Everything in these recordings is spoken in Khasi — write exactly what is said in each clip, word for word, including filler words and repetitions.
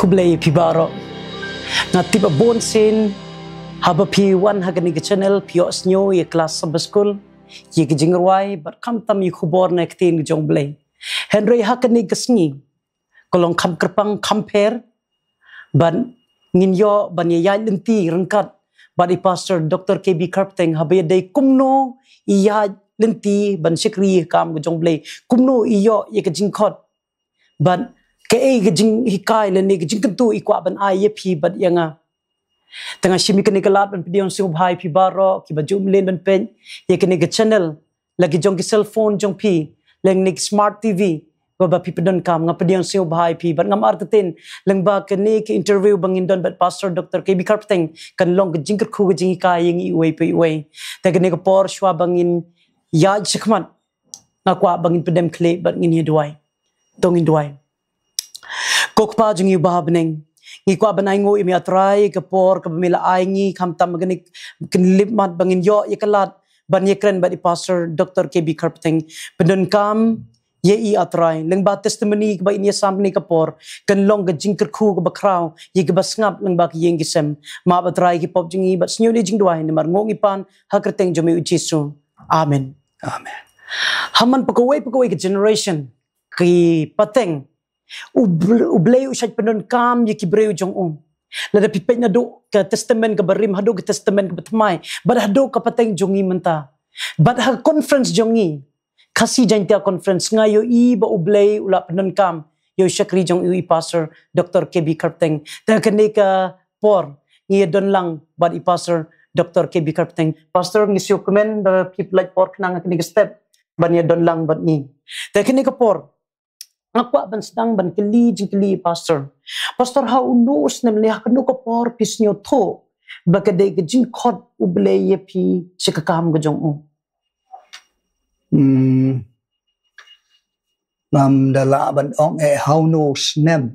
Khublei phi baroh. Nga tip ba bun sien haba phi wan ha kane ka channel phi ïohsngew ïa ka Sabbath School, ïa ka jingrwai bad khamtam ïa ka khubor na ka ktien ka jong U Blei. Hynrei ha kane ka sngi ka long kham kyrpang kham pher, bad ngin ïoh ban ïaid lynti ryngkat bad i Pastor Doctor K B Kharpteng haba ïadei kumno i ïaid lynti ban shakri ïa ka kam ka jong U Blei, kumno i ïoh ïa ka jingkhot bad kaei ka jinghikai lane ka jingkyntu i kwah ban ai ïa phi bad ïa nga. Te nga shim ïa kane ka lad ban pdiang sngewbha ïa phi baroh kiba ju mlien ban peit ïa kane ka channel, la ki jong ki cellphone jong phi, lane ki smart T V, ba ba phi pyndonkam, nga pdiang sngewbha ïa phi bad ngam artatien, lyngba kane ka interview ba ngin don bad Pastor Doctor K B Kharpteng kan long ka jingkyrkhu ka jinghikai ïa ngi iwei pa iwei. Te kane ka por shuwa ba ngin ïaid shakhmat, nga kwah ba ngin pyndem khlieh bad ngin ïa duwai. To ngin duwai. Ko Kpa jong ngi uba ha bneng, ngi kwah ban ainguh ïa me A Trai ka por kaba me la ai ngi khamtam kane ka khyllipmat ba ngin ïoh ïa ka lad ban ïakren bad i Pastor Doctor K B Kharpteng. Pyndonkam ïa i A Trai, lyngba testimony kaba in ïasam kane ka por kan long ka jingkyrkhu kaba khraw ïa kiba sngap lyngba ka ïing ki sem. Map A Trai ki pop jong ngi bad sngew ïa jingduwai namar nguh ngi pan ha ka kyrteng jong me U Jisu. Amen. Amen. Ha man pa kawei pa kawei ka generation, ki pateng, U Bl-, U Blei u shait pyndonkam ïa ki briew jong u. Lada phi peit naduh ka testament kaba rim haduh ka testament kaba thymmai bad haduh ka pateng jong ngi mynta, bad ha ka conference jong ngi, Khasi Jaiñtia Conference, nga ïohi ba U Blei u la pyndonkam ïa u shakri jong u i Pastor Doctor K B Kharpteng. Te kane ka por ngi ïa don lang bad i Pastor Doctor K B Kharpteng. Pastor, ngi sngewkmen ba phi pynlait por khnang ha kane ka step ban ïa don lang bad ngi. Te kane ka por nga kwah ban sdang ban kylli jingkylli i Pastor. Pastor, ha uno u snem ne ha kano ka por phi sngewthuh ba ka dei ka jingkhot U Blei ïa phi sha ka kam ka jong u? Hmm. Ngam da lah ban ong eh ha uno u snem.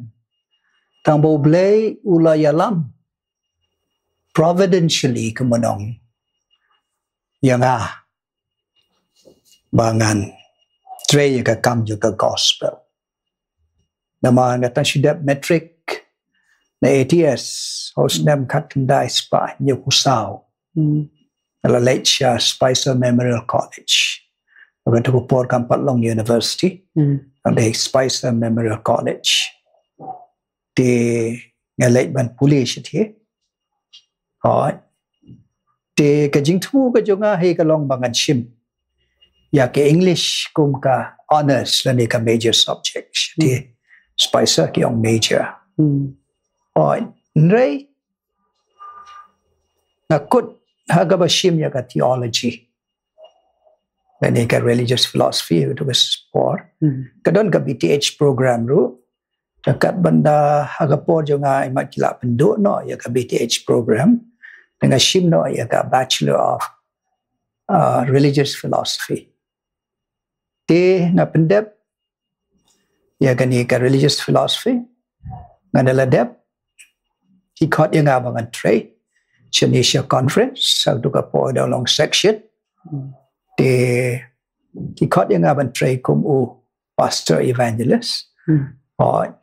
Tang ba U Blei u la ïalam providentially, kumno ong, ïa nga ba ngan trei ïa ka kam jong ka gospel. Namar nga tang shu dep matric na A T S ha u snem khatkhyndai spah hynñiewphew saw. Hmm. Nga la leit sha Spicer Memorial College. Ba katto ka por kam pat long university. Hmm. Tang dei Spicer Memorial College. Te nga leit ban pule shathie. Hooid. Te ka jingthmu ka jong nga hi ka long ba ngan shim ïa ka English kum ka honours lane ka major subject. Te Hmm. Spicer ki ong major. Hmm. Hooid. Hynrei nga kut ha kaba shim ïa ka theology lane ka religious philosophy, haduh ka por. Hmm. Ka don ka B T H program ruh. Te katba ynda ha ka por jong nga i mat ki la pynduh noh ïa ka B T H program, te nga shim noh ïa ka Bachelor of, uh, Religious Philosophy. Te nga pyndep ïa kane ka religious philosophy, nga da la dep, ki khot ïa nga ba ngan trei shane sha conference, sa tu ka por da long section. Te ki khot ïa nga ban trei kum u pastor evangelist. Hmm. Hooid.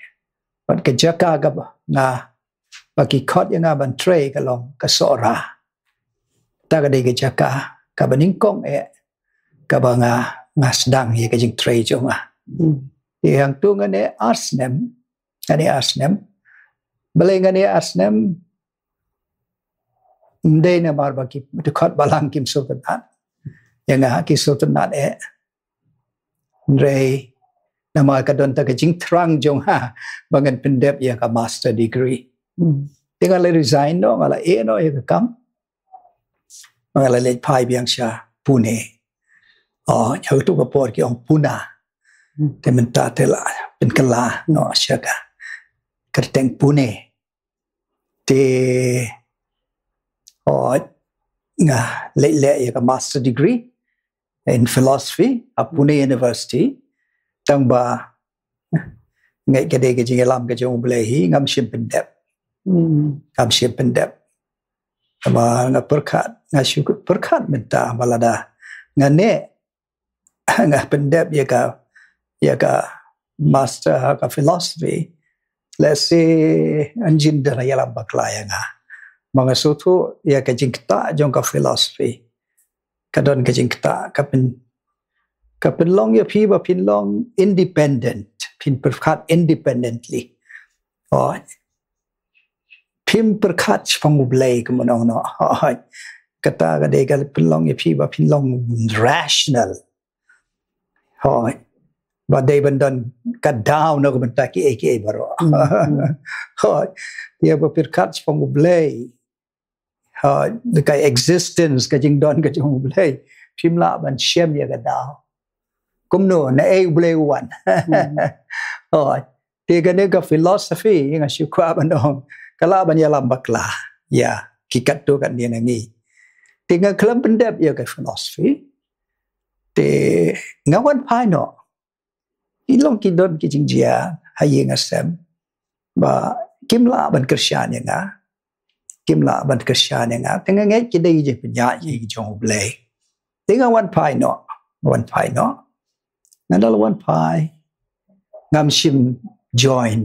Bad ka jaka kaba nga, ba ki khot ïa nga ban trei ka long ka Sohra. Ta ka dei ka jaka kaba nyngkong eh kaba nga, nga sdang ïa ka jingtrei jong nga. Hmm. Te hangtu ngan eh ar snem, ngan eh ar snem. Balei ngan eh ar snem? Ym dei namar ba ki dkhot balang kim sngewtynnat ïa nga, ki sngewtynnat eh. Hynrei namar ka don ta ka jingthrang jong nga ba ngan pyndep ïa ka master degree. Hmm. Te nga la resign noh, nga la eh noh ïa ka kam. Nga la leit phai biang sha Pune. Oh, ïa tu ka por ki ong Pune. Hmm. Te mynta te la pynkylla noh sha ka kyrteng Pune. Te, oh, nga leit leh ïa ka master degree in philosophy ha Pune University. Tang ba nga, ka dei ka jingïalam ka jong U Blei hi, ngam shym pyndep. Hmm. Ngam shym pyndep. Namar nga pyrkhat, nga shu pyrkhat mynta ba lada ngan eh, nga pyndep ïa ka, ïa ka master ha ka philosophy, Let's say, an jin da ïalam bakla ïa nga. Ma nga sngewthuh ïa ka jingktah jong ka philosophy. Ka don ka jingktah, ka pyn, ka pynlong ïa phi ba phin long independent, phin pyrkhat independently. Oh, phim pyrkhat shaphang U Blei kumno kumno. Oh, kata ka dei ka pynlong ïa phi ba phin long rational. Hooid. Ba dei ban don ka daw na ka bynta kiei kiei baroh. Hooid. Ïa ba pyrkhat shaphang U Blei, hooid, ka existence, ka jingdon ka jong U Blei, phim lah ban shem ïa ka daw. Kumno, naei U Blei u wan? Hooid. Te kane ka philosophy, nga shu kwah ban ong, ka lah ban ïalam bakla ïa ki katto katne na ngi. Te nga khlem pyndep ïa ka philosophy. Te nga wan phai noh. Ki long ki don ki jingjia ha ïing ha sem ba kim lah ban kyrshan ïa nga. Kim lah ban kyrshan ïa nga. Te nga ngeit ki dei ki jingpynïaid ki jong U Blei. Te nga wan phai noh. Wan phai noh. Nga dal wan phai. Ngam shym join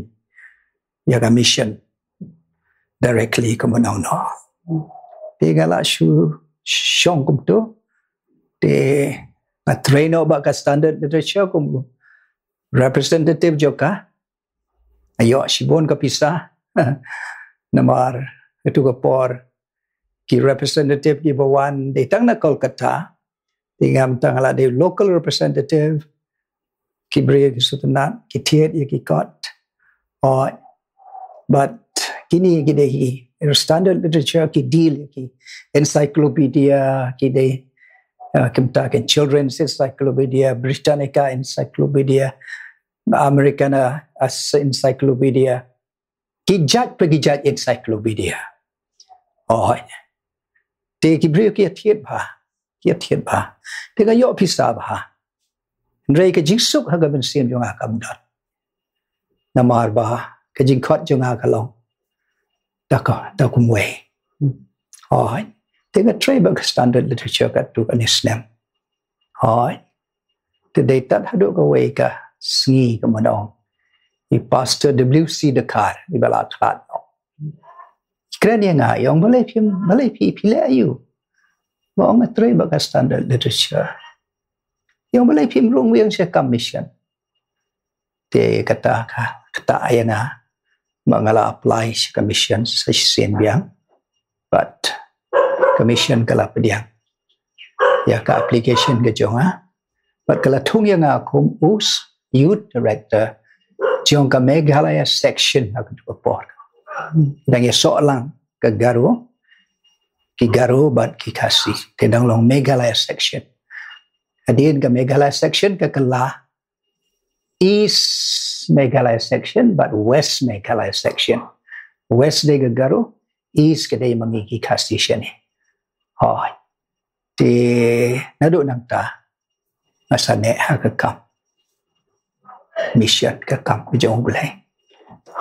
ïa ka mission directly kumno kumno. Te nga la shu shong kumto. Te nga trei noh bad ka Standard Literature kum representative jong ka. Nga ïoh shibun ka pisa. Namar katto ka por ki representative kiba wan dei tang na Kolkata. Te nga mynta nga la dei local representative. Ki briew ki sngewtynnat, ki thied ïa ki kot. Oh, but kine ki dei ki Standard Literature, ki deal ïa ki encyclopedia, ki dei, uh, kumta ki Children's Encyclopedia, Britannica Encyclopedia, Americana, uh, Encyclopedia. Ki jait pa ki jait encyclopedia. Oh, te ki briew ki ïathied bha. Ki ïathied bha. Te ka ïoh pisa bha. Hynrei ka jingsuk ha ka mynsiem jong nga kam don. Namar ba ka jingkhot jong nga ka long da ka, da kumwei. Hooid. Te nga trei bad ka Standard Literature katto katne snem. Hooid. Te dei tad haduh kawei ka sngi kumno. I Pastor W C Dkhar, iba la khlad noh, kren ïa nga, ong balei phim, balei phi, phi leh aïu? Nga ong nga trei bad ka Standard Literature. Ong balei phim rung biang sha ka mission? Te kata ka, kata ïa nga ba nga la apply sha ka mission sa shisien biang. But ka mission ka la pdiang ïa ka application ka jong nga. But ka la thung ïa nga kum u youth director jong ka Meghalaya section ha ka por. Dang ïasoh lang ka Garo, ki Garo bad ki Khasi. Te dang long Meghalaya section. Hadien ka Meghalaya section ka kylla East Meghalaya section bad West Meghalaya section. West dei ka Garo, East ka dei ma ngi ki Khasi shane. Hooid. Te naduh nangta nga sngewsih ha ka kam mission, ka kam ka jong U Blei.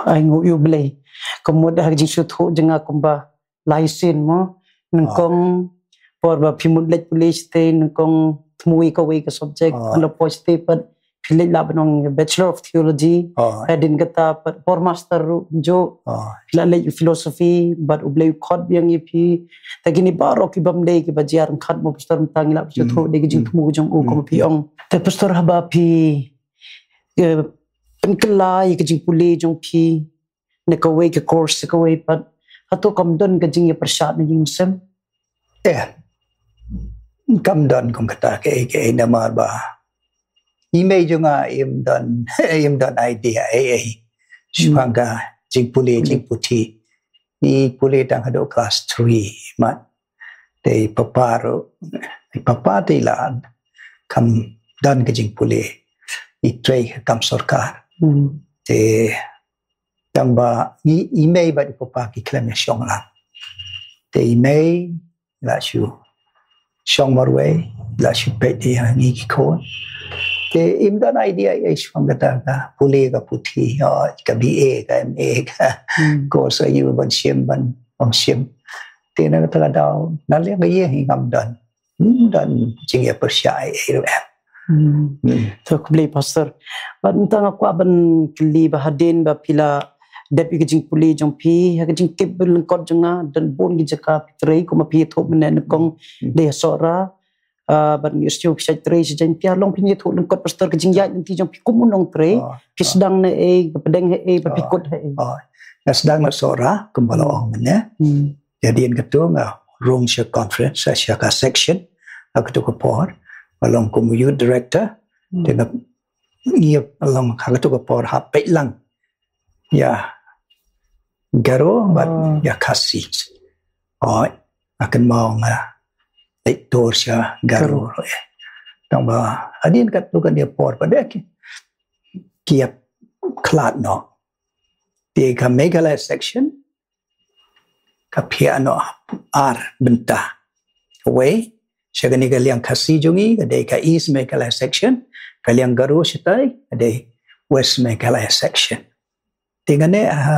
Ai nguh ïa U Blei. Ka mut ha ka jingsngewthuh jong nga kumba lai sien mo. Nyngkong por ba phi mut leit pule shatei, nyngkong thmu ïa kawei ka subject, phi la poi shatei pat phi leit lah ban ong Bachelor of Theology. Hadien kata pat por master ruh kumjuh. Phi la leit philosophy, bad U Blei u khot biang ïa phi. Te kine baroh ki bym dei kiba jia ryngkat mo pastor, mynta ngi lah ban sngewthuh dei ka jingthmu ka jong u kumba phi ong. Te pastor, haba phi, eh, pynkylla ïa ka jingpule jong phi na kawei ka course kawei pat, hato kam don ka jingïapyrshah na ïing sem? Eh, kam don kum kata kaei kaei namar ba i mei jong nga im don, im don idea ei ei shaphang ka jingpule jingputhi. I pule tang haduh class three mat. Te i papa ruh, i papa te i la kam don ka jingpule, i trei ka kam sorkar. Te tang ba ngi, i mei bad i papa ki khlem ïa shong lang. Te i mei la shu shong marwei, la shu peit ïa ngi ki khun. Te im don idea ei shaphang kata ka pule ka puthi, ka B A, ka M A, ka course aïu ban shim, ban ym shim. Te na kata ka daw na liang ka ïing hi ngam don, ngam don jingïapyrshah ei ei ruh em. To khublei pastor. Bad mynta nga kwah ban kylli ba hadien ba phi la dep ïa ka jingpule jong phi ha ka jingtip ba lyngkot jong nga, don bun ki jaka phi trei, kumba phi ïathuh mynne nyngkong, dei ha Sohra, ah, bad ngi ïohsngew phi shait trei sha Jaintia, long phin ïathuh lyngkot pastor ka jingïaid lynti jong phi kum u nongtrei, phi sdang na ei, ka pdeng ha ei, bad phi kut ha ei. Nga sdang na Sohra kumba la ong mynne. Ïa dien katu nga rung sha conference, sha ka section ha katu ka por, nga long kum youth director. Te nga ngi long ha katu ka por hap peit lang ïa Garo bad ïa Khasi. Oi, akan mau nga leit tur sha Garo. Tang ba hadien katto katne por pat ki ïa khlad noh. Te ka Meghalaya section ka pynïaid noh ar bynta. Wei sha kane ka liang Khasi jong ngi ka dei ka East Meghalaya section, ka liang Garo shatai ka dei West Meghalaya section. Te nga neh ha,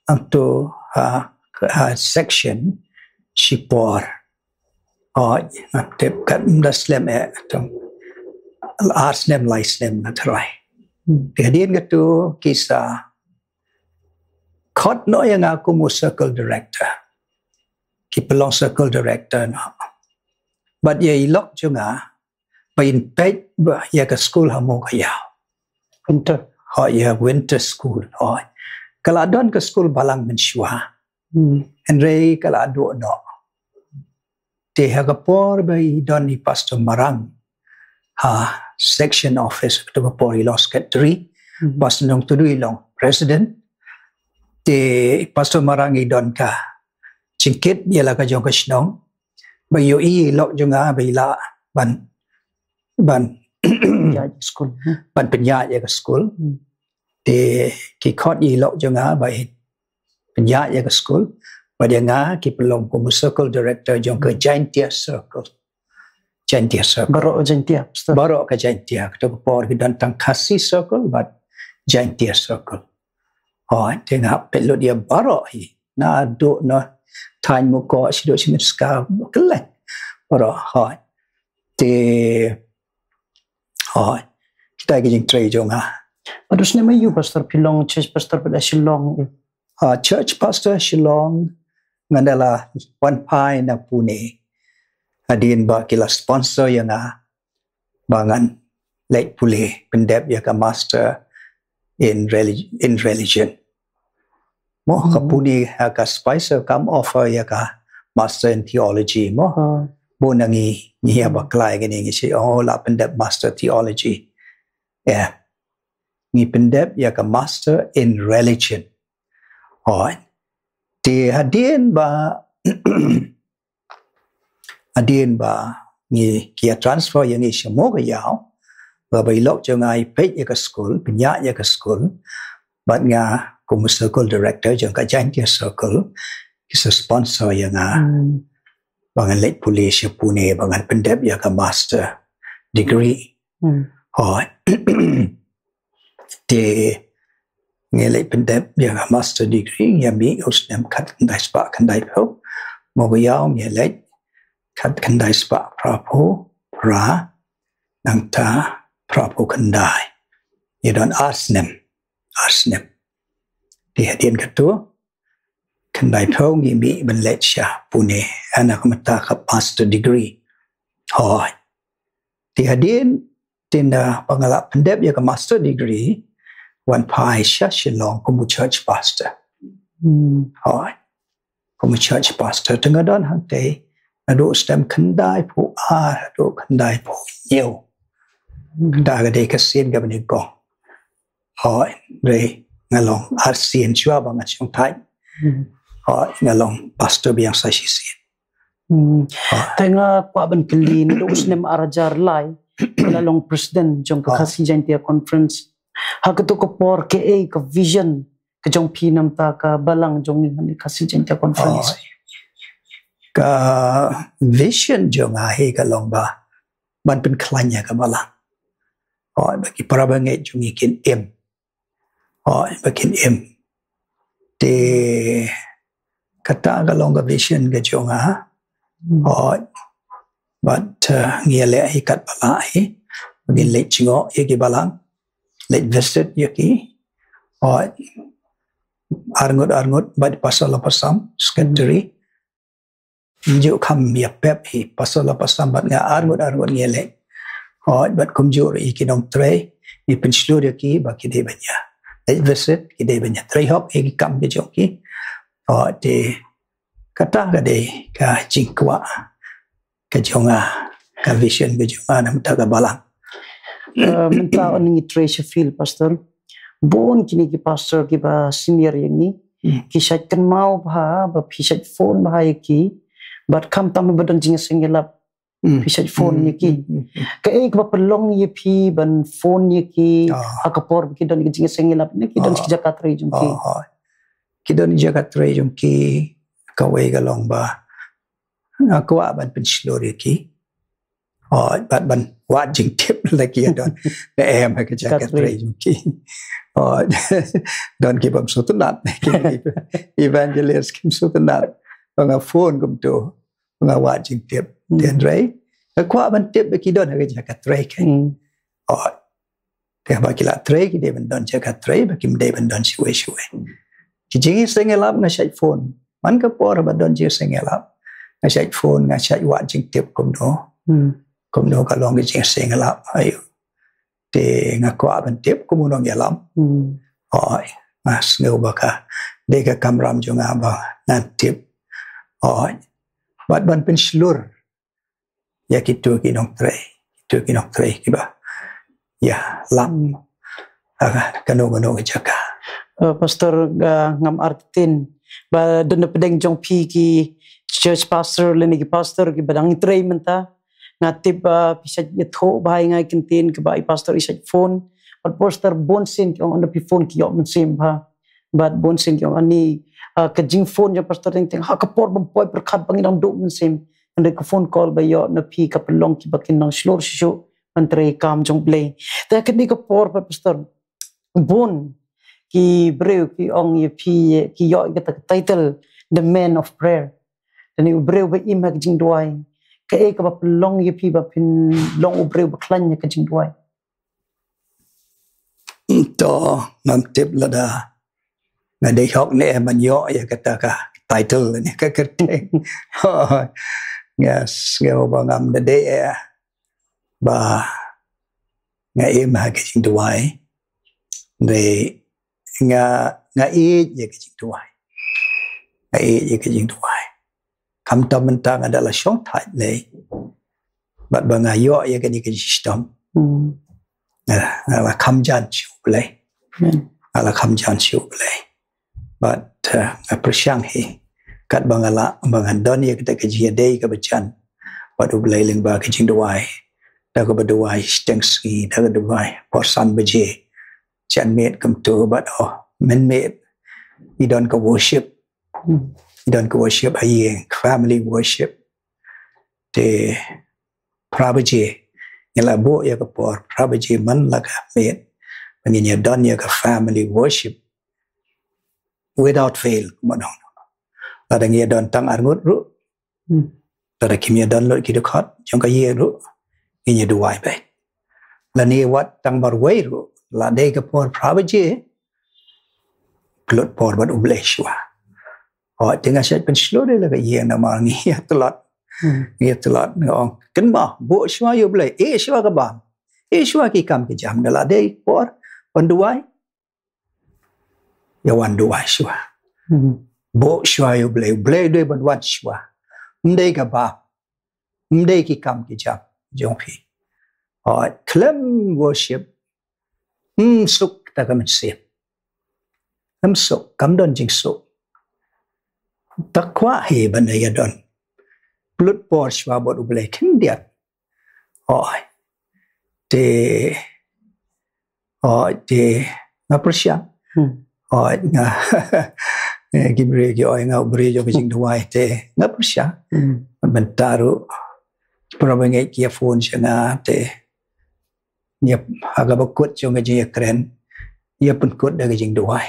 hangto ha, ha section shipor. Oi, ngam tip katno da slem eh, tang ar slem lai slem nga tharai. Te hadien katu ki sa khot noh ïa nga kum u circle director. Ki pynlong circle director noh. Bad ïa i lok jong nga ba in peit ba ïa ka skul ha Mowkaiaw. Winter. Hooid, ïa winter school. Hooid. Ka la don ka skul balang mynshuwa. Hynrei ka la duh noh. Te ha ka por ba i don i Pastor Marang ha section office, katu ka por i long secretary, Pastor Nongtudu i long president. Te Pastor Marang i don ka jingkit ïa la ka jong ka shnong ba ïohi i lok jong nga ba i lah ban, ban pynïaid skul, ban pynïaid ïa ka skul. Te ki khot i lok jong nga ba i pynïaid ïa ka skul. Bad ïa nga ki pynlong kum u circle director jong ka Jaintia Circle. Jaintia Circle. Baroh Jaintia, pastor. Baroh ka Jaintia, katu ka por ki don tang Khasi Circle bad Jaintia Circle. Hooid, te nga peit lut ïa baroh hi. Naduh na thaiñ Mukok shaduh sha Mynska, kylleng baroh. Hooid. Te hooid, kita ki jingtrei jong nga. Bad u snem aïu pastor phi long church pastor pat ha Shillong? Ah, church pastor Shillong, nga da la wan phai na Pune hadien ba ki la sponsor ïa nga ba ngan leit pule pyndep ïa ka master in relig-, in religion. Mo ka Pune ha ka Spicer kam offer ïa ka master in theology mo. Bun na ngi, ngi ïa bakla ïa kane, ngi shu ong la pyndep master theology. Ïa ngi pyndep ïa ka master in religion. Hooid. Te hadien ba hadien ba ngi, ki ïa transfer ïa ngi sha Mowkaiaw, ba i lok jong nga i peit ïa ka skul, pynïaid ïa ka skul, bad nga kum u circle director jong ka Jaintia Circle, ki sa sponsor ïa nga ba ngan leit pule sha Pune ba ngan pyndep ïa ka master degree. Hooid. Te ngi leit pyndep ïa ka master degree, ngi ïa mih u snem khatkhyndai spah khyndaiphew. Mowkaiaw ngi leit khatkhyndai spah phraphew phra, nangta phraphew khyndai. Ngi don ar snem, ar snem. Te hadien katu khyndaiphew ngi mih ban leit sha Pune, ha na ka mynta ka master degree. Hooid. Te hadien, te na ba nga la pyndep ïa ka master degree, wan phai sha Shillong kum u church pastor. Hooid. Kum u church pastor te nga don hangtei naduh snem khyndaiphew ar haduh khyndaiphew hynñiew. Kata ka dei ka sien kaba nyngkong. Hooid, hynrei nga long arsien shuwa ba ngan shong thait. Hooid, nga long pastor biang sa shisien. Te nga kwah ban kylli, naduh u snem ar hajar lai la long president jong ka Khasi Jaintia Conference. Ha katu ka por kaei ka vision ka jong phi namar ka balang jong ngi ha Khasi Jaintia Conference? Ka vision jong nga hi ka long ba ban pynkhlaiñ ïa ka balang. Hooid, ba ki para bangeit jong ngi kin im. Hooid, ba kin im. Te kata ka long ka vision ka jong nga. Hooid. Bad, eh, ngi ïa leh hi katba lah hi. Ba ngin leit jngoh ïa ki balang, leit visit ïa ki. Hooid. arngut arngut bad pastor la pasam secretary. Njuk kham ïa pep hi pastor la pasam bad nga arngut arngut ngi leh. Hoi bad kumjuh ïa ki nongtrei ngi pynshlur ïa ki ba ki dei ban ïa leit visit, ki dei ban ïa trei hok ïa ki kam ki jong ki. Hoi te kata ka dei ka jingkwah ka jong nga, ka vision ka jong nga na mynta ka balang. Mynta on ngi trei sha field pastor. Bun kine ki pastor kiba senior ïa ngi ki shait kynmaw bha ba phi shait phone bha ïa ki. Bad khamtam ba don jingïaseng ïalap phi shait phone ïa ki. Kaei kaba pynlong ïa phi ban phone ïa ki ha ka por ba ki don ki jingïaseng ïalap ne ki don ki jaka trei jong ki. Ki don jaka trei jong ki, kawei ka long ba nga kwah ban pynshlur ïa ki. Hoi bad ban wad jingtip la ki don ne em ha ka jaka trei jong ki. Hoi don ki bym sngewtynnat, evangelist kim sngewtynnat ba nga phone kumto, ba nga wad jingtip. Hynrei nga kwah ban tip ba ki don ha ka jaka trei kein. Hoi te ba ki la trei ki dei ban don jaka trei, ba kim dei ban don shuwei shuwei. Ki jingïaseng ïalap nga shait phone man ka por ba don jingïaseng ïalap. Nga shait phone, nga shait wad jingtip kumno, kumno ka long ka jingïaseng ïalap. Ayo te nga kwah ban tip kumno nongïalam. Hoi nga sngew ba ka dei ka kamram jong nga ba ngan tip. Hoi bad ban pynshlur ïa kito ki nongtrei, kito ki nongtrei kiba ïalap ha kano kano ka jaka. Pastor, ngam artatien ba don na pdeng jong phi ki church pastor lane ki pastor kiba dang trei mynta. Nga tip ba phi shait ïathuh bha ïa nga ki ktien kiba i pastor i shait phone. Bad pastor bun sien ki ong ynda phi phone ki ïoh mynsiem bha. Bad bun sien ki ong ani ka jingphone jong pastor teng teng ha ka por bym poi pyrkhat ba ngi dang duh mynsiem. Hynrei ka phone call ba ïoh na phi ka pynlong kiba kin nang shlur shuh ban trei kam jong Blei. Te kane ka por bad pastor bun ki briew ki ong ïa phi ki ïoh ïa kata ka title the man of prayer. Te ni u briew ba im ha ka jingduwai. Kaei kaba pynlong ïa phi ba phin long u briew ba khlaiñ ha ka jingduwai? To ngam tip lada nga dei hok ne em ban ïoh ïa kata ka title ne ka kyrteng. Nga sngew ba ngam da dei eh ba nga im ha ka jingduwai. Dei nga nga ïeit ïa ka jingduwai. Nga ïeit ïa ka jingduwai. Khamtam mynta nga da la shong thait lei bad ba nga ïoh ïa kane ka jingshitom. Nga la kham jan sha U Blei. Nga la kham jan sha U Blei. Bad nga pyrshang hi katba nga lah ba nga don ïa kata ka jingïadei kaba jan bad U Blei lyngba ka jingduwai. Da kaba duwai shiteng sngi, da kaba duwai por san baje. Jan miet kumto bad oh mynmiet i don ka worship. I don ka worship ha ïing, family worship. Te phra baje ngi la buh ïa ka por, phra baje man la ka miet ba ngin ïa don ïa ka family worship. Without fail kumno lada ngi ïa don tang arngut ruh, lada kim ïa don lut ki dkhot jong ka ïing ruh ngin ïa duwai beit. Lane wat tang marwei ruh la dei ka por phra baje pynlut por bad U Blei shuwa. Hooid, te nga shait pynshlur ïa la ka ïing namar ngi ïa tlot. Ngi ïa tlot, nga ong kynmaw buh shuwa ïa U Blei, ïeh shuwa ka bam, ïeh shuwa ki kam ki jam, da la dei por ban duwai ïa wan duwai shuwa. Buh shuwa ïa U Blei, U Blei u dei ban wan shuwa. Ym dei ka bam, ym dei ki kam ki jam jong phi. Hooid, khlem worship ym suk ta ka mynsiem. Ym suk, kam don jingsuk. Ta kwah hi ban ïa don pynlut por shuwa bad U Blei khyndiat. Hooid. Te hooid te nga pyrshang. Hooid nga ki briew ki ong nga u briew jong ka jingduwai te nga pyrshang. Mynta ruh para bangeit ki ïa phone sha nga te ïa ha kaba kut jong ka jingïakren ïa pynkut da ka jingduwai.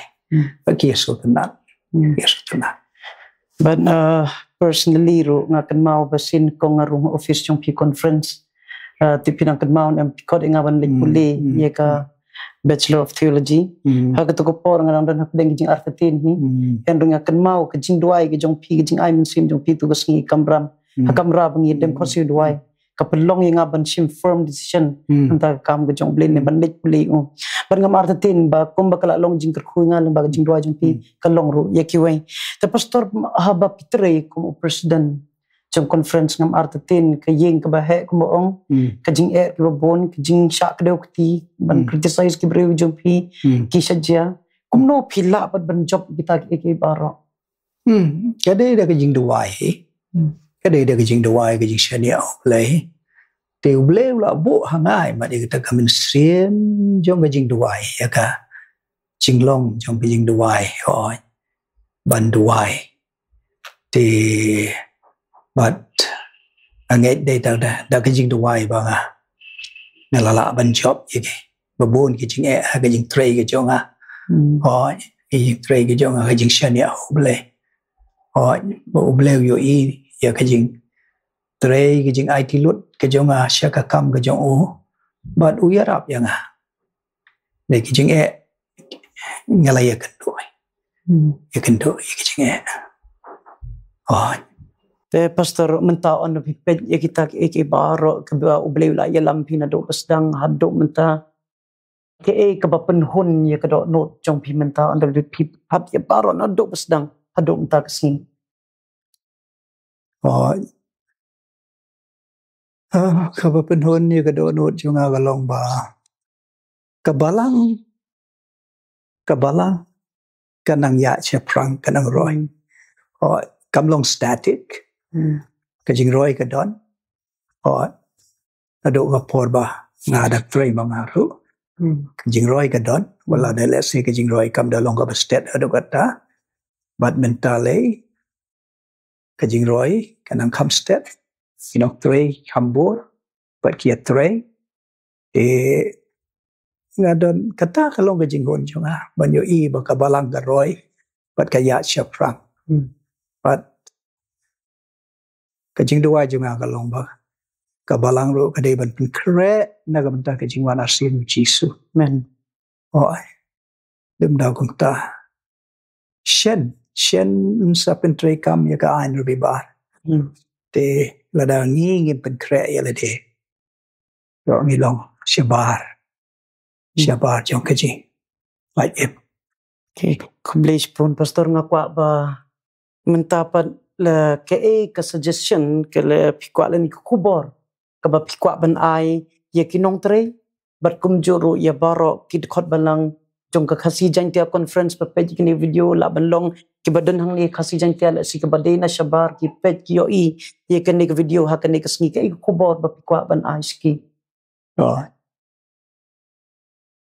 Ba ki ïa sngewtynnat, ïa sngewtynnat. But uh, personally ruh nga kynmaw ba sien kong nga rung office jong phi conference. Uh, te phi nang kynmaw em, phi khot ïa nga ban leit pule ïa ka Bachelor of Theology. Ha katu ka por nga dang don hapdeng ki jingartatien hi. Hynrei nga kynmaw ka jingduwai ka jong phi, ka jingai mynsiem jong phi tu ka sngi kamram. Ha kamra ba ngi dem khorsiew duwai, ka pynlong ïa nga ban shim firm decision. Mynta ka kam ka jong U Blei ne ban leit pule ïa u. Bad ngam artatien ba kumba ka la long jingkyrkhu ïa nga lyngba ka jingduwai jong phi, ka long ruh ïa kiwei. Te Pastor, haba phi trei kum u president jong conference, ngam artatien ka ïing kaba heh kumba ong, ka jingeh kaba bun, ka jingshah kdew kti, ban criticize ki briew jong phi, ki shah jia. Kumno phi lah pat ban jop kita kiei kiei baroh? Hmm, ka dei da ka jingduwai. Ka dei da ka jingduwai, ka jingshaniah U Blei. Te U Blei u la buh ha nga ïa mat ïa kata ka mynsiem jong ka jingduwai, ïa ka jinglong jong ka jingduwai. Hooid. Ban duwai. Te bad nga ngeit dei da, da, da ka jingduwai ba nga, nga la lah ban jop ïa ki, ba bun ki jingeh ha ka jingtrei ka jong nga. Hooid, ki jingtrei ka jong nga, ka jingshaniah U Blei. Hooid, ba U Blei u ïohi ïa ka jingtrei, ka jingaiti lut ka jong nga sha ka kam ka jong u. Bad u ïarap ïa nga. Dei ki jingeh nga la ïakynduh. Ïakynduh ïa ki jingeh. Oh. Te Pastor, mynta ynda phi peit ïa kita kiei kiei baroh kaba U Blei u la ïalam phi naduh ba sdang haduh mynta, kaei kaba pynhun ïa ka dohnud jong phi mynta ynda phi peit ïa baroh naduh ba sdang haduh mynta ka sngi? Oh. Ah, kaba pynhun ïa ka dohnud jong nga ka long ba ka balang, ka balang ka nang ïaid shaphrang, ka nang roi. Oh, kam long static. Ka jingroi ka don. Oh, naduh ka por ba nga dang trei ma nga ruh, ka jingroi ka don. Wat la dei lehse ka jingroi kam da long kaba stet haduh katta. Bad mynta lei ka jingroi ka nang kham stet. Ki nongtrei kham bun bad ki ïatrei. Te nga don, kata ka long ka jinghun jong nga ban ïohi ba ka balang ka roi bad ka ïaid shaphrang. Bad ka jingduwai jong nga ka long ba ka balang ruh ka dei ban pynkhreh na ka bynta ka jingwan arsien U Jisu. Amen. Hooid. Lymda kumta, shen, shen sa pyntreikam ïa ka aiñ Rbibar. Te lada ngi ngim pynkhreh ïa lade, ïoh ngi long shabar, shabar jong ka jingpait im. Okay, khublei shibun Pastor, nga kwah ba mynta pat la kaei ka suggestion, ka la phi kwah lane ka khubor kaba phi kwah ban ai ïa ki nongtrei bad kumjuh ruh ïa baroh ki dkhot balang jong ka Khasi Jaiñtia Conference ba peit ïa kane ka video, lah ban long kiba don hangne Khasi Jaiñtia lehse kiba dei na shabar ki peit ki ïohi ïa kane ka video ha kane ka sngi, kaei ka khubor ba phi kwah ban ai sha ki? Oh.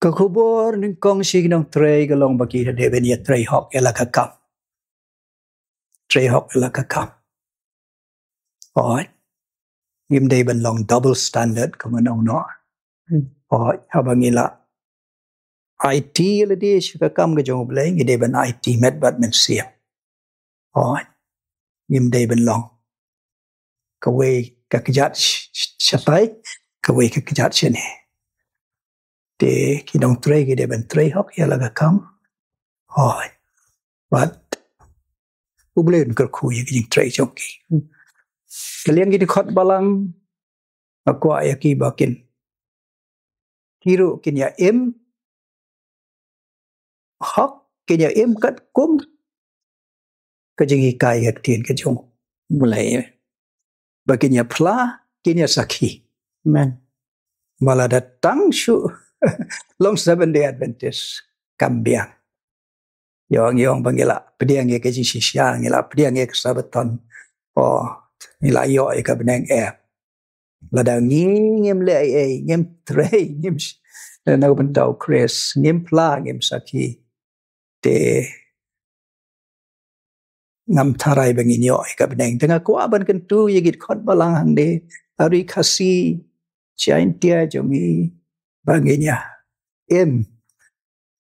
Ka khubor nyngkong sha ki nongtrei ka long ba ki dei ban ïatrei hok ïa la ka kam. Trei hok ïa la ka kam. Hooid. Ngim dei ban long double standard kumba nongno. Hooid, haba ngi la aiti ïa lade sha ka kam ka jong U Blei, ngi dei ban aiti met bad mynsiem. Hooid. Ngim dei ban long kawei ka kjat sh-, sh-, shatai, kawei ka kjat shane. Te ki nongtrei ki dei ban trei hok ïa la ka kam. Hooid. Bad U Blei un kyrkhu ïa ki jingtrei jong ki. Ka liang ki dkhot balang, nga kwah ïa ki ba kin, ki ruh kin ïa im hok, kin ïa im katkum ka jinghikai ka ktien ka jong U Blei. Ba kin ïa phla, kin ïa sakhi. Amen. Ba lada tang shu long Seventh Day Adventist kam biang. Ïong ïong ba ngi la pdiang ïa ka jingshisha, ngi la pdiang ïa ka Sabbaton. Oh, ngi la ïoh ïa ka bneng eh. Lada ngi ngim leh ei ei, ngim trei, ngim sh-, na ka bynta U Khrist, ngim phla, ngim sakhi, te ngam tharai ba ngin ïoh ïa ka bneng. Te nga kwah ban kyntu ïa ki dkhot balang hangne, ha ri Khasi Jaiñtia jong ngi, ba ngin ïa im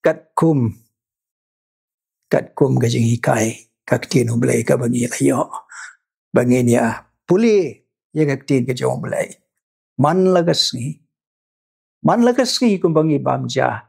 katkum, katkum ka jinghikai ka ktien U Blei kaba ngi la ïoh. Ba ngin ïa pule ïa ka ktien ka jong U Blei man la ka sngi, man la ka sngi kumba ngi bam ja.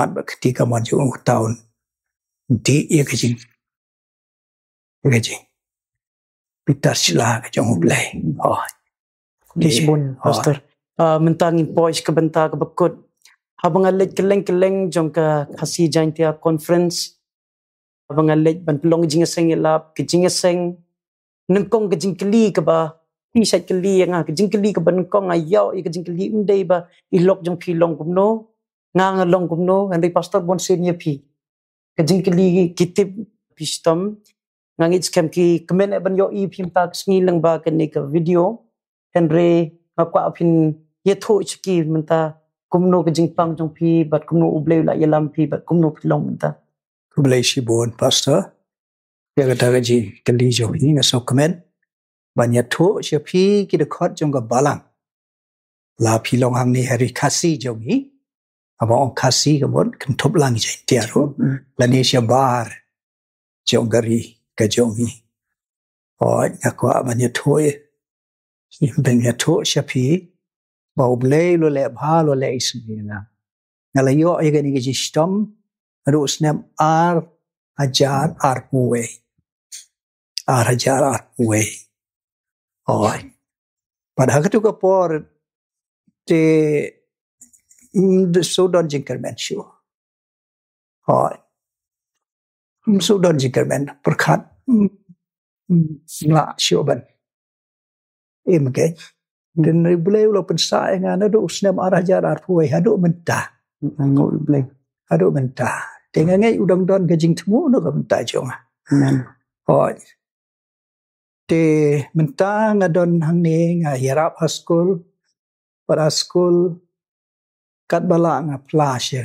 khmat bad ka kti kamon jong u, uta un dih ïa ka jing, ïa ka jingbitar sla ka jong U Blei. Oh. Khublei shibun, oh, Pastor. Ah, mynta ngin poi sha ka bynta kaba kut. Haba nga leit kylleng kylleng jong ka Khasi Jaintia Conference, haba nga leit ban pynlong jingïaseng ïalap, ka jingïaseng, nyngkong ka jingkylli kaba phi shait kylli ïa nga, ka jingkylli kaba nyngkong nga ïoh ïa ka jingkylli, ym dei ba i lok jong phi long kumno, nga nga long kumno, hynrei Pastor Bonsen ïa phi. Ka jingkylli ki tip phi shitom. Nga ngeit skhem ki kmen eh ban ïohi phi mynta ka sngi lyngba kane ka video. Hynrei nga kwah phin ïathuh sha ki mynta kumno ka jingpang jong phi bad kumno U Blei u la ïalam phi bad kumno phi long mynta. Khublei shibun, Pastor. Ïa kata ka jingkylli jong phi nga sngewkmen ban ïathuh sha phi ki dkhot jong ka Balang. La phi long hangne ha ri Khasi jong ngi, haba ong Khasi ka mut kynthup lang Jaintia ruh, lane shabar jong ka ri ka jong ngi. Hooid, nga kwah ban ïathuh, ban ïathuh sha phi ba U Blei u la leh bha, u la leh isynei ïa nga. Nga la ïoh ïa kane ka jingshitom naduh u snem ar hajar arphew wei. Ar hajar arphew wei. Hooid. Bad ha katu ka por te, mm, ym shu don jingkyrmen shuh. Hooid. Ym shu don jingkyrmen, pyrkhat, mm, mm, ym lah shuh ban im kein. Te U Blei u la pynsah ïa nga naduh u snem ar hajar arphew wei haduh mynta. Nga ngeit U Blei. Haduh mynta. Te nga ngeit u dang don ka jingthmu na ka bynta jong nga. Amen. Hooid. Te mynta nga don hangne, nga ïarap ha skul, bad ha skul katba lah nga phla sha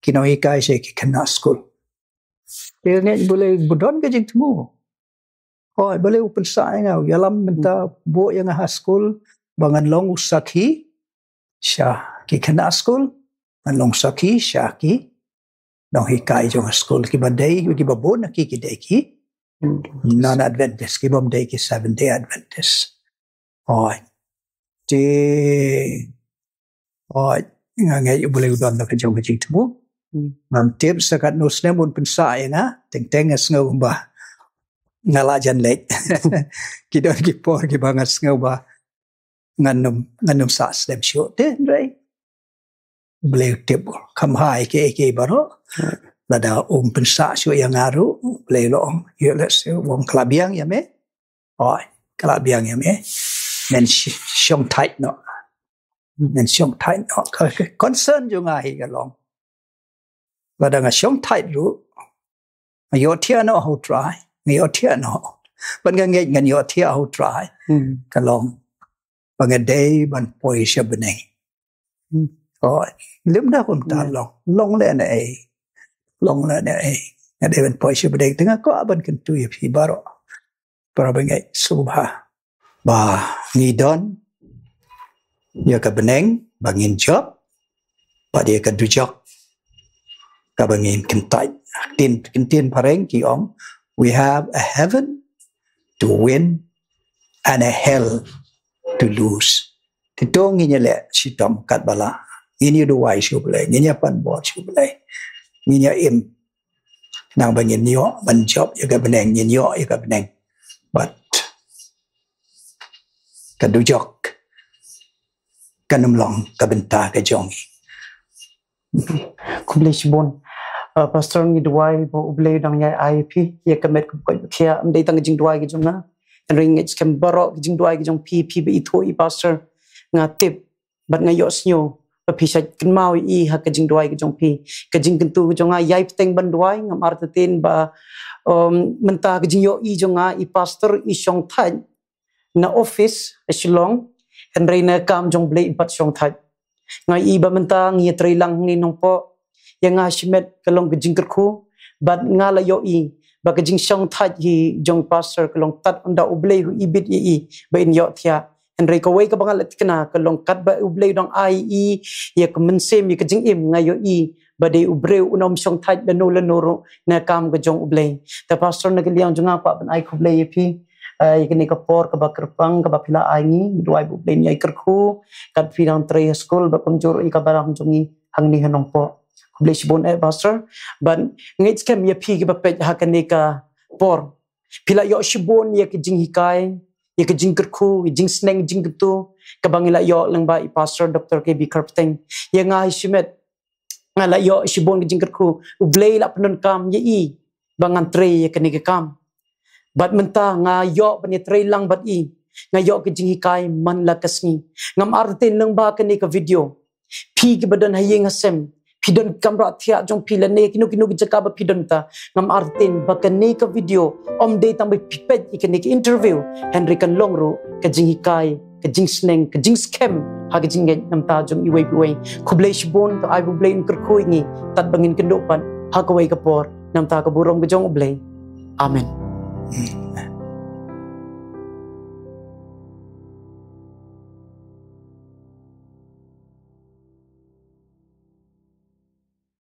ki nonghikai, sha ki khynnah skul. Te nga ngeit U Blei u don ka jingthmu. Hooid, U Blei u pynsah ïa nga, u ïalam mynta, buh ïa nga ha skul ba ngan long u sakhi sha ki khynnah skul, ngan long sakhi sha ki nonghikai jong skul, kiba dei, kiba bun na ki ki dei ki non-Adventist, ki bym dei ki Seventh Day Adventist. Hooid. Te, hooid, nga ngeit U Blei u don da ka jong ka jingthmu. Hmm. Ngam tip sa katno snem un pynsah ïa nga, teng teng nga sngew ba nga la jan leit. Ki don ki por kiba nga sngew ba ngan ym, ngan ym sah slem shuh, te hynrei U Blei u tip, kham bha ïa kiei kiei baroh. Hmm. Lada um pynsah shuh ïa nga ruh, U Blei u la ong, ïa lehse u ong ka la biang ïa me. Hooid, ka la biang ïa me. Men sh-, shong tight noh. Men shong tight noh. Ka, ka concern jong nga hi ka long, lada nga shong tight ruh, nga ïohthiah noh ha U Trai, nga ïohthiah noh. Bad nga ngeit ngan ïohthiah ha U Trai. Hmm. Ka long ba nga dei ban poi sha bneng. Hmm. Oh, lymda kumta, hmm, long, long lehnohei. Long lehnohei. Nga dei ban poi sha bneng, te nga kwah ban kyntu ïa phi baroh, para bangeit sngewbha ba ngi don ïa ka bneng ba ngin jop, bad ïa ka dujok kaba ngin kyntait. Ktien, ktien phareng ki ong, "We have a heaven to win and a hell to lose." Te to ngin ïaleh shitom katba lah. Ngin ïa duwai sha U Blei, ngin ïa pan bor sha U Blei, ngin ïa im. Nang ba ngin ïoh ban jop ïa ka bneng, ngin ïoh ïa ka bneng, bad ka dujok kan ym long ka bynta ka jong ngi. Khublei shibun. Uh, Pastor, ngi duwai ba U Blei u dang ïai ai ïa phi ïa ka met kaba koit ba khiah, ym dei tang ka jingduwai ka jong nga, Hynrei nga ngeit skhem baroh ka jingduwai ka jong phi, phi ba ithuh i pastor, nga tip bad nga ïohsngew ba phi shait kynmaw ïa i ha ka jingduwai ka jong phi. Ka jingkyntu ka jong nga ïai bteng ban duwai, ngam artatien ba, um, mynta ka jingïohi jong nga i pastor i shongthait na office ha Shillong, hynrei na kam jong Blei i pat shongthait. Nga i ba mynta ngi ïatreilang hangne Nongpoh, ïa nga shimet ka long ka jingkyrkhu, bad nga la ïohi ba ka jingshongthait hi jong pastor ka long tad ynda U Blei u ibit ïa i ba in ïohthiah. Hynrei kawei kaba nga la thikna ka long katba U Blei u dang ai i ïa ka mynsiem ïa ka jingim, nga ïohi ba dei u briew un ym shongthait lano lano ruh na kam ka jong U Blei. Te pastor, na ka liang jong nga kwah ban ai khublei ïa phi, eh, ïa kane ka por kaba kyrpang kaba phi la ai ngi, ngi duwai ba U Blei un ïai kyrkhu kat phi dang trei ha skul bad kumjuh ïa ka balang jong ngi hangne ha Nongpoh. Khublei shibun eh pastor. Bad nga ngeit skhem ïa phi kiba peit ha kane ka por, phi la ïoh shibun ïa ka jinghikai, ïa ka jingkyrkhu, ïa ka jingsneng, jingkyntu kaba ngi la ïoh lyngba i pastor Doctor K B Kharpynteng. Ïa nga hi shimet nga la ïoh shibun ka jingkyrkhu. U Blei la pyndonkam ïa i ba ngan trei ïa kane ka kam. Bad mynta nga ïoh ban ïatreilang bad i, nga ïoh ka jinghikai man la ka sngi. Ngam artatien lyngba kane ka video, phi kiba don ha ïing ha sem, phi don kamra thiah jong phi lane kino kino ki jaka ba phi don ta, ngam artatien ba kane ka video ym dei tang ba phi peit ïa kane ka interview, hynrei kan long ruh ka jinghikai, ka jingsneng, ka jingskhem ha ka jingngeit namar jong iwei pa iwei. Khublei shibun, to ai ba U Blei un kyrkhu ïa ngi tad ba ngin kynduh pat ha kawei ka por namar ka burom ka jong U Blei. Amen.